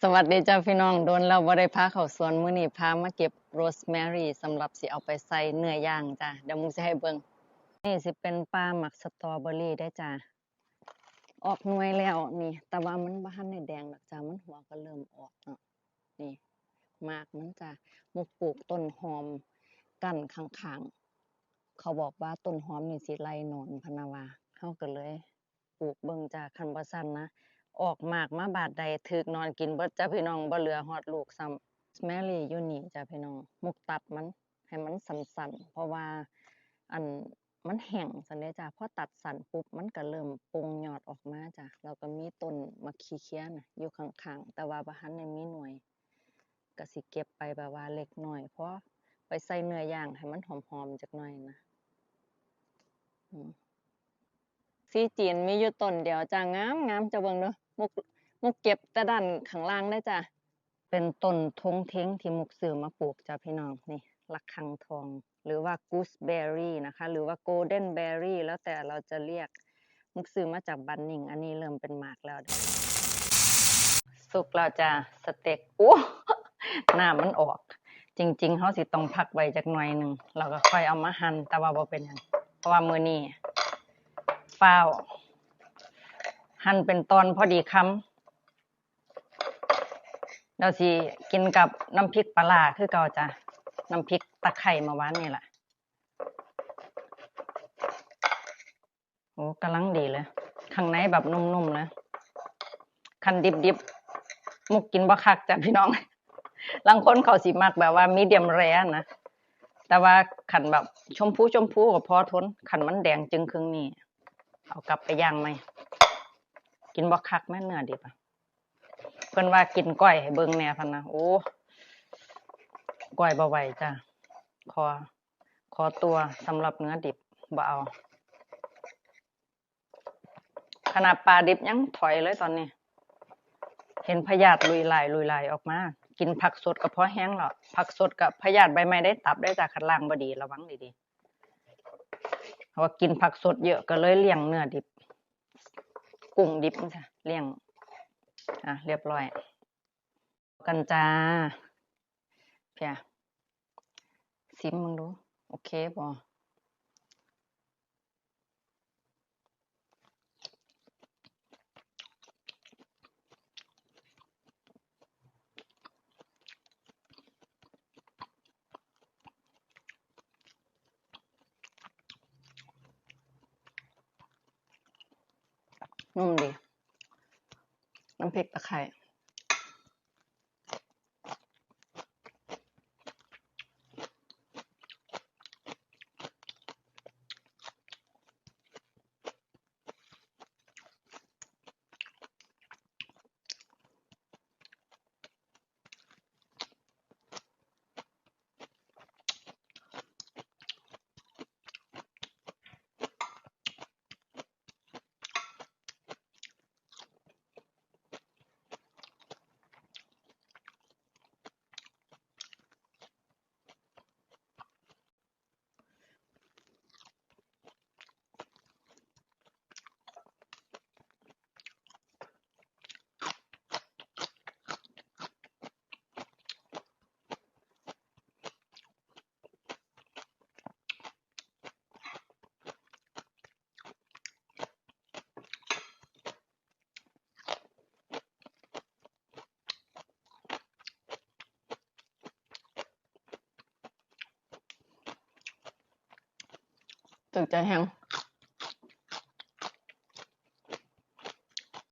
ສະຫວັດດີຈ້າພີ່ນ້ອງ, ດົນແລ້ວບໍ່ໄດ້ພາເຂົ້າສວນ, ມື້ນີ້ພາມາເກັບໂຣສແມຣີສຳລັບຊິເອົາໄປໃສ່ເນື້ອຢ່າງຈ້າ. ດຽວມຸກຊິໃຫ້ເບິ່ງ. ນີ້ຊິເປັນປ່າໝາກສະຕໍເບີຣີເດ້ຈ້າ. ອອກໜ່ວຍແລ້ວນີ້, ແຕ່ວ່າມັນບໍ່ທັນໄດ້ແດງດອກຈ້າ, ມັນຫົວກໍເລີ່ມອອກເນາະ. ນີ້ໝາກມັນຈ້າ. ມຸກປູກຕົ້ນຫອມກັ້ນຂ້າງໆ. ເຂົາບອກວ່າຕົ້ນຫອມນີ້ຊິໄລ່ໜອນ ເພິ່ນວ່າ, ເຮົາກໍເລີຍ ປູກເບິ່ງຈ້າ. ຄັນບໍ່ຊັ້ນນະ ອອກໝາກມາບາດໃດ ຖືກໜອນກິນເບິດຈ້າພີ່ນ້ອງ, ບໍ່ເຫຼືອຮອດລູກຊ້ຳ. ໂຣສແມຣີຢູ່ນີ້ຈ້າພີ່ນ້ອງ, ມຸກຕັດມັນໃຫ້ມັນສັ້ນໆ ເພາະວ່າ ອັນ ມັນແຫ້ງຊັ້ນເດ້ຈ້າ. ພໍຕັດສັ້ນປຸບ ມັນກໍເລີ່ມປົ່ງຍອດອອກມາຈ້າ, ແລ້ວກໍມີຕົ້ນໝາກຂີ້ເຄຍນະຢູ່ຂ້າງໆ ແຕ່ວ່າບໍ່ທັນໄດ້ມີໜ່ວຍ. ກະຊິເກັບໄປແບບວ່າເລັກນ້ອຍ ພໍໄປໃສ່ເນື້ອຢ່າງໃຫ້ມັນຫອມໆຈັກໜ່ອຍນະ. ອືມ ຊີຈີນມີຢູ່ຕົ້ນດຽວຈ້າ, ງາມໆ. ເຈົ້າເບິ່ງເດີ, ມຸກ ມຸກເກັບແຕ່ດ້ານຂ້າງລ່າງເດ້ຈ້າ. ເປັນຕົ້ນທົງເທັງທີ່ມຸກຊື້ມາປູກຈ້າພີ່ນ້ອງ. ນີ້ ລະຄັງທອງ ຫຼືວ່າກູສເບີຣີນະຄະ ຫຼືວ່າໂກລເດັນເບີຣີ ແລ້ວແຕ່ເຮົາຈະລຽກ. ມຸກຊື້ມາຈາກບັນນິງ. ອັນນີ້ເລີ່ມເປັນໝາກແລ້ວ. ສຸກແລ້ວຈ້າ ສະເຕັກ. ໂອ້ ນ້ຳມັນອອກ. ຈິງໆ ເຮົາຊິຕ້ອງພັກໄວ້ຈັກໜ່ອຍໜຶ່ງ ແລ້ວກໍຄ່ອຍເອົາມາຫັ່ນ, ແຕ່ວ່າບໍ່ເປັນຫຍັງ ເພາະວ່າມື້ນີ້ຟ້າວ ຫັ່ນເປັນຕອນພໍດີຄຳ. ແລ້ວຊິກິນກັບນ້ຳພິກປາຫຼ້າຄືເກົ່າຈ້າ, ນ້ຳພິກຕະໄຄເມື່ອວານນີ້ລະ. ໂອ້ ກຳລັງດີເລີຍ, ຂ້າງໃນແບບນຸ້ມໆເລີຍ. ຄັນດິບໆ ມຸກກິນບໍ່ຄັກຈ້າພີ່ນ້ອງ. ລາງຄົນເຂົາຊິມັກແບບວ່າມີດຽມແຣນະ, ແຕ່ວ່າຄັນແບບຊົມພູໆກໍພໍທົນ, ຄັນມັນແດງຈຶ່ງຄຶ່ງນີ້ ເອົາກັບໄປຢ່າງໃໝ່. ກິນບໍ່ຄັກແມ່ນເນື້ອດິບອະ. ເພິ່ນວ່າກິນກ້ອຍໃຫ້ເບິ່ງແດ່ ເພິ່ນນະ. ໂອ້ ກ້ອຍບໍ່ໄຫວຈ້າ, ຂໍ ຂໍຕົວສຳລັບເນື້ອດິບ ບໍ່ເອົາ. ຂະໜາດປາດິບຍັງຖອຍເລີຍຕອນນີ້, ເຫັນພະຍາດລຸຍລາຍ ລຸຍລາຍອອກມາ. ກິນຜັກສົດກໍພໍແຮງແລ້ວ, ຜັກສົດກັບພະຍາດໃບໄມ້ໄດ້ຕັບໄດ້ຈ້າ, ຄັນລ້າງບໍ່ດີ ລະວັງດີໆ. ເພາະວ່າກິນຜັກສົດເຍອະ ກໍເລີຍລ້ຽງເນື້ອດິບ ກຸ້ງດິບຈັ່ງຊີ້ ລ້ຽງ. ອ່ະ ລຽບຮ້ອຍ. ກັນຈ້າ. ເພຍ ຊິມເບິ່ງດູ ໂອເຄບໍ່? ນຸ້ມດີ ນ້ຳພິກຕະໄຄ. ຖືກໃຈແຮງ.